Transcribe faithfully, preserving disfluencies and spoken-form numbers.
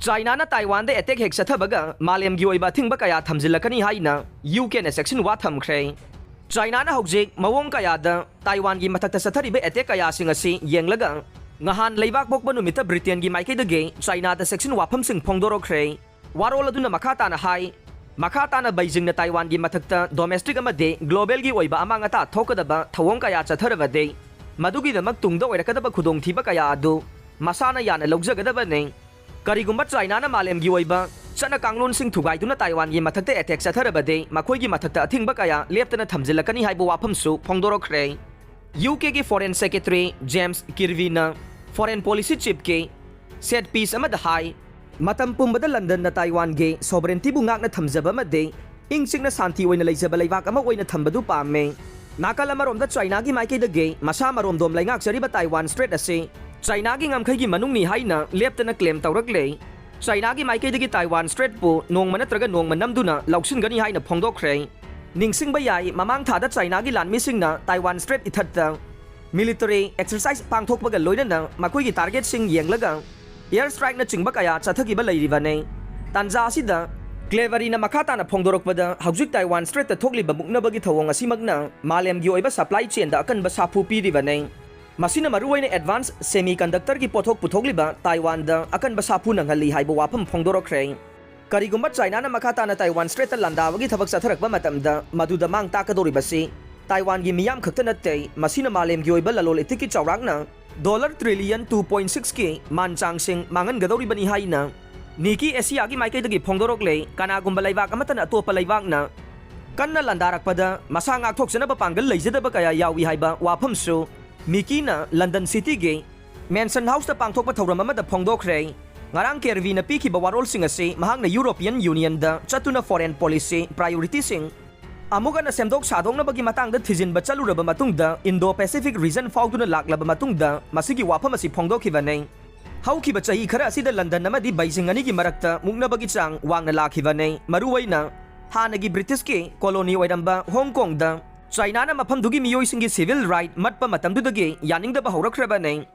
ꯆꯥꯏꯅꯥꯅ ꯇꯥꯏꯋꯥꯟꯗ attack ꯍꯦꯛ ꯆꯠꯊꯕꯒ ꯃꯥꯂꯦꯝꯒꯤ ꯑꯣꯏꯕ ꯑꯊꯤꯡꯕ ꯀꯌꯥ ꯊꯝꯖꯤꯜꯂꯛꯀꯅꯤ ꯍꯥꯏꯅ ꯌꯨ ꯀꯦꯅ ꯆꯦꯛꯁꯤꯟ ꯋꯥ ꯊꯝꯈ꯭ꯔꯦ꯫ ꯆꯥꯏꯅꯥꯅ ꯍꯧꯖꯤꯛ ꯃꯑꯣꯡ ꯀꯌꯥꯗ ꯇꯥꯏꯋꯥꯟꯒꯤ ꯃꯊꯛꯇ ꯆꯠꯊꯔꯤꯕ ꯑꯦꯇꯦꯛ ꯀꯌꯥꯁꯤꯡ ꯑꯁꯤ ꯌꯦꯡꯂꯒ, ꯉꯍꯥꯟ ꯂꯩꯕꯥꯛ ꯄꯣꯛꯄ ꯅꯨꯃꯤꯠꯇ ꯕ꯭ꯔꯤꯇꯦꯟꯒꯤ ꯃꯥꯏꯀꯩꯗꯒꯤ ꯆꯥꯏꯅꯥꯗ ꯆꯦꯛꯁꯤꯟ ꯋꯥꯐꯝꯁꯤꯡ ꯐꯣꯡꯗꯣꯔꯛꯈ꯭ꯔꯦ꯫ ꯋꯥꯔꯣꯜ ꯑꯗꯨꯅ ꯃꯈꯥ ꯇꯥꯅ ꯍꯥꯏ, ꯃꯈꯥ ꯇꯥꯅ ꯕꯩꯖꯤꯡꯅ ꯇꯥꯏꯋꯥꯟꯒꯤ ꯃꯊꯛꯇ ꯗꯣꯃꯦꯁꯇꯤꯛ ꯑꯃꯗꯤ ꯒ꯭ꯂꯣꯕꯦꯜꯒꯤ ꯑꯣꯏꯕ ꯑꯃꯥꯡ ꯑꯇꯥ ꯊꯣꯛꯀꯗꯕ ꯊꯧꯑꯣꯡ ꯀꯌꯥ ꯆꯠꯊꯔꯕꯗꯤ, ꯃꯗꯨꯒꯤꯗꯃꯛ ꯇꯨꯡꯗ ꯑꯣꯏꯔꯛꯀꯗꯕ ꯈꯨꯗꯣꯡꯊꯤꯕ ꯀꯌꯥ ꯑꯗꯨ ꯃꯁꯥꯅ ꯌꯥꯅ ꯂꯧꯖꯒꯗꯕꯅꯤ꯫ ꯀꯔꯤꯒꯨꯝꯕ ꯆꯥꯏꯅꯥꯅ ꯃꯥꯂꯦꯝꯒꯤ ꯑꯣꯏꯕ ꯆꯠꯅ ꯀꯥꯡꯂꯣꯟꯁꯤꯡ ꯊꯨꯒꯥꯏꯗꯨꯅ ꯇꯥꯏꯋꯥꯟꯒꯤ ꯃꯊꯛꯇ ꯑꯦꯇꯦꯛ ꯆꯠꯊꯔꯕꯗꯤ, ꯃꯈꯣꯏꯒꯤ ꯃꯊꯛꯇ ꯑꯊꯤꯡꯕ ꯀꯌꯥ ꯂꯦꯞꯇꯅ ꯊꯝꯖꯤꯜꯂꯛꯀꯅꯤ ꯍꯥꯏꯕ ꯋꯥꯐꯝꯁꯨ ꯐꯣꯡꯗꯣꯔꯛꯈ꯭ꯔꯦ꯫ ꯌꯨ ꯀꯦꯒꯤ ꯐꯣꯔꯦꯟ ꯁꯦꯀ꯭ꯔꯦꯇꯔꯤ ꯖꯦꯝꯁ ꯀꯤꯔꯕꯤꯅ ꯐꯣꯔꯦꯟ ꯄꯣꯂꯤꯁꯤ ꯆꯤꯐꯀꯤ ꯁꯦꯠ ꯄꯤꯁ ꯑꯃꯗ ꯍꯥꯏ, ꯃꯇꯝ ꯄꯨꯝꯕꯗ ꯂꯟꯗꯟꯅ ꯇꯥꯏꯋꯥꯟꯒꯤ ꯁꯣꯚꯔꯦꯟꯇꯤꯕꯨ ꯉꯥꯛꯅ ꯊꯝꯖꯕ ꯑꯃꯗꯤ ꯏꯪ ꯆꯤꯛꯅ ꯁꯥꯟꯇꯤ ꯑꯣꯏꯅ ꯂꯩꯖꯕ ꯂꯩꯕꯥꯛ ꯑꯃ ꯑꯣꯏꯅ ꯊꯝꯕꯗꯨ ꯄꯥꯝꯃꯤ꯫ ꯅꯥꯀꯜ ꯑꯃꯔꯣꯝꯗ ꯆꯥꯏꯅꯥꯒꯤ ꯃꯥꯏꯀꯩꯗꯒꯤ ꯃꯁꯥ ꯃꯔꯣꯝꯗꯣꯝ ꯂꯩꯉꯥꯛꯆꯔꯤꯕ ꯇꯥꯏꯋꯥꯟ ꯁ꯭ꯇ꯭ꯔꯦꯠ ꯑꯁꯤ ꯆꯥꯏꯅꯥꯒꯤ ꯉꯝꯈꯩꯒꯤ ꯃꯅꯨꯡꯅꯤ ꯍꯥꯏꯅ ꯂꯦꯞꯇꯅ ꯀ꯭ꯂꯦꯝ ꯇꯧꯔꯛꯂꯦ꯫ ꯆꯥꯏꯅꯥꯒꯤ ꯃꯥꯏꯀꯩꯗꯒꯤ ꯇꯥꯏꯋꯥꯟ ꯁ꯭ꯇ꯭ꯔꯦꯠꯄꯨ ꯅꯣꯡꯃ ꯅꯠꯇ꯭ꯔꯒ ꯅꯣꯡꯃ ꯅꯝꯗꯨꯅ ꯂꯧꯁꯤꯟꯒꯅꯤ ꯍꯥꯏꯅ ꯐꯣꯡꯗꯣꯛꯈ꯭ꯔꯦ꯫ ꯅꯤꯡꯁꯤꯡꯕ ꯌꯥꯏ, ꯃꯃꯥꯡ ꯊꯥꯗ ꯆꯥꯏꯅꯥꯒꯤ ꯂꯥꯟꯃꯤꯁꯤꯡꯅ ꯇꯥꯏꯋꯥꯟ ꯁ꯭ꯇ꯭ꯔꯦꯠ ꯏꯊꯠꯇ ꯃꯤꯂꯤꯇꯔꯤ ꯑꯦꯛꯁꯔꯁꯥꯏꯖ ꯄꯥꯡꯊꯣꯛꯄꯒ ꯂꯣꯏꯅꯅ ꯃꯈꯣꯏꯒꯤ ꯇꯥꯔꯒꯦꯠꯁꯤꯡ ꯌꯦꯡꯂꯒ ꯑꯦꯌꯔ ꯁ꯭ꯇ꯭ꯔꯥꯏꯛꯅꯆꯤꯡꯕ ꯀꯌꯥ ꯆꯠꯊꯈꯤꯕ ꯂꯩꯔꯤꯕꯅꯤ꯫ ꯇꯥꯟꯖꯥ ꯑꯁꯤꯗ ꯀ꯭ꯂꯦꯕꯔꯤꯅ ꯃꯈꯥ ꯇꯥꯅ ꯐꯣꯡꯗꯣꯔꯛꯄꯗ, ꯍꯧꯖꯤꯛ ꯇꯥꯏꯋꯥꯟ ꯁ꯭ꯇ꯭ꯔꯦꯠꯇ ꯊꯣꯛꯂꯤꯕ ꯃꯨꯛꯅꯕꯒꯤ ꯊꯧꯑꯣꯡ ꯑꯁꯤꯃꯛꯅ ꯃꯥꯂꯦꯝꯒꯤ ꯑꯣꯏꯕ ꯁꯄ꯭ꯂꯥꯏ ꯆꯦꯟꯗ ꯑꯀꯟꯕ ꯁꯥꯐꯨ ꯄꯤꯔꯤꯕꯅꯤ꯫ ꯃꯁꯤꯅ ꯃꯔꯨꯑꯣꯏꯅ ꯑꯦꯗꯚꯥꯟꯁ ꯁꯦꯃꯤ ꯀꯟꯗꯛꯇꯔꯒꯤ ꯄꯣꯠꯊꯣꯛ ꯄꯨꯊꯣꯛꯂꯤꯕ ꯇꯥꯏꯋꯥꯟꯗ ꯑꯀꯟꯕ ꯁꯥꯐꯨ ꯅꯪꯍꯜꯂꯤ ꯍꯥꯏꯕ ꯋꯥꯐꯝ ꯐꯣꯡꯗꯣꯔꯛꯈ꯭ꯔꯦ꯫ ꯀꯔꯤꯒꯨꯝꯕ ꯆꯥꯏꯅꯥꯅ ꯃꯈꯥ ꯇꯥꯅ ꯇꯥꯏꯋꯥꯟ ꯁ꯭ꯇ꯭ꯔꯦꯠꯇ ꯂꯥꯟꯗꯥꯕꯒꯤ ꯊꯕꯛ ꯆꯠꯊꯔꯛꯄ ꯃꯇꯝꯗ, ꯃꯗꯨꯗ ꯃꯥꯡ ꯇꯥꯛꯀꯗꯧꯔꯤꯕꯁꯤ ꯇꯥꯏꯋꯥꯟꯒꯤ ꯃꯤꯌꯥꯝ ꯈꯛꯇ ꯅꯠꯇꯦ, ꯃꯁꯤꯅ ꯃꯥꯂꯦꯝꯒꯤ ꯑꯣꯏꯕ ꯂꯂꯣꯟ ꯏꯇꯤꯛꯀꯤ ꯆꯥꯎꯔꯥꯛꯅ ꯗꯣꯂꯔ ꯇ꯭ꯔꯤꯂꯤꯌꯟ ꯇꯨ ꯄꯣꯏꯟ ꯁꯤꯛꯁꯀꯤ ꯃꯥꯟ ꯆꯥꯡꯁꯤꯡ ꯃꯥꯡꯍꯟꯒꯗꯧꯔꯤꯕꯅꯤ ꯍꯥꯏꯅ ꯅꯤꯀꯤ ꯑꯦꯁꯤꯌꯥꯒꯤ ꯃꯥꯏꯀꯩꯗꯒꯤ ꯐꯣꯡꯗꯣꯔꯛꯂꯦ꯫ ꯀꯅꯥꯒꯨꯝꯕ ꯂꯩꯕꯥꯛ ꯑꯃꯠꯇꯅ ꯑꯇꯣꯞꯄ ꯂꯩꯕꯥꯛꯅ ꯀꯟꯅ ꯂꯥꯟꯗꯥꯔꯛꯄꯗ ꯃꯁꯥ ꯉꯥꯛꯊꯣꯛꯆꯅꯕ ꯄꯥꯡꯒꯜ ꯂꯩꯖꯗꯕ ꯀꯌꯥ ꯌꯥꯎꯏ ꯍꯥꯏꯕ ꯋꯥꯐꯝꯁꯨ ꯃꯤꯀꯤꯅ ꯂꯟꯗꯟ ꯁꯤꯇꯤꯒꯤ ꯃꯦꯟꯁꯟ ꯍꯥꯎꯁꯇ ꯄꯥꯡꯊꯣꯛꯄ ꯊꯧꯔꯝ ꯑꯃꯗ ꯐꯣꯡꯗꯣꯛꯈ꯭ꯔꯦ꯫ ꯉꯔꯥꯡ ꯀꯦꯔꯕꯤꯅ ꯄꯤꯈꯤꯕ ꯋꯥꯔꯣꯜꯁꯤꯡ ꯑꯁꯤ ꯃꯍꯥꯛꯅ ꯌꯨꯔꯣꯄꯤꯌꯟ ꯌꯨꯅꯤꯌꯟꯗ ꯆꯠꯇꯨꯅ ꯐꯣꯔꯦꯟ ꯄꯣꯂꯤꯁꯤ ꯄ꯭ꯔꯥꯏꯑꯣꯔꯤꯇꯤꯁꯤꯡ ꯑꯃꯨꯛ ꯍꯟꯅ ꯁꯦꯝꯗꯣꯛ ꯁꯥꯗꯣꯛꯅꯕꯒꯤ ꯃꯇꯥꯡꯗ ꯊꯤꯖꯤꯟꯕ ꯆꯠꯂꯨꯔꯕ ꯃꯇꯨꯡꯗ, ꯏꯟꯗꯣ ꯄꯦꯁꯤꯐꯤꯛ ꯔꯤꯖꯟ ꯐꯥꯎꯗꯨꯅ ꯂꯥꯛꯂꯕ ꯃꯇꯨꯡꯗ ꯃꯁꯤꯒꯤ ꯋꯥꯐꯝ ꯑꯁꯤ ꯐꯣꯡꯗꯣꯛꯈꯤꯕꯅꯤ꯫ ꯍꯧꯈꯤꯕ ꯆꯍꯤ ꯈꯔ ꯑꯁꯤꯗ ꯂꯟꯗꯟ ꯑꯃꯗꯤ ꯕꯩꯖꯤꯡ ꯑꯅꯤꯒꯤ ꯃꯔꯛꯇ ꯃꯨꯛꯅꯕꯒꯤ ꯆꯥꯡ ꯋꯥꯡꯅ ꯂꯥꯛꯈꯤꯕꯅꯤ꯫ ꯃꯔꯨꯑꯣꯏꯅ ꯍꯥꯟꯅꯒꯤ ꯕ꯭ꯔꯤꯇꯤꯁꯀꯤ ꯀꯣꯂꯣꯅꯤ ꯑꯣꯏꯔꯝꯕ ꯍꯣꯡ ꯀꯣꯡꯗ ꯆꯥꯏꯅꯥꯅ ꯃꯐꯝꯗꯨꯒꯤ ꯃꯤꯑꯣꯏꯁꯤꯡꯒꯤ ꯁꯤꯚꯤꯜ ꯔꯥꯏꯠ ꯃꯠꯄ ꯃꯇꯝꯗꯨꯗꯒꯤ ꯌꯥꯅꯤꯡꯗꯕ ꯍꯧꯔꯛꯈ꯭ꯔꯕꯅꯤ꯫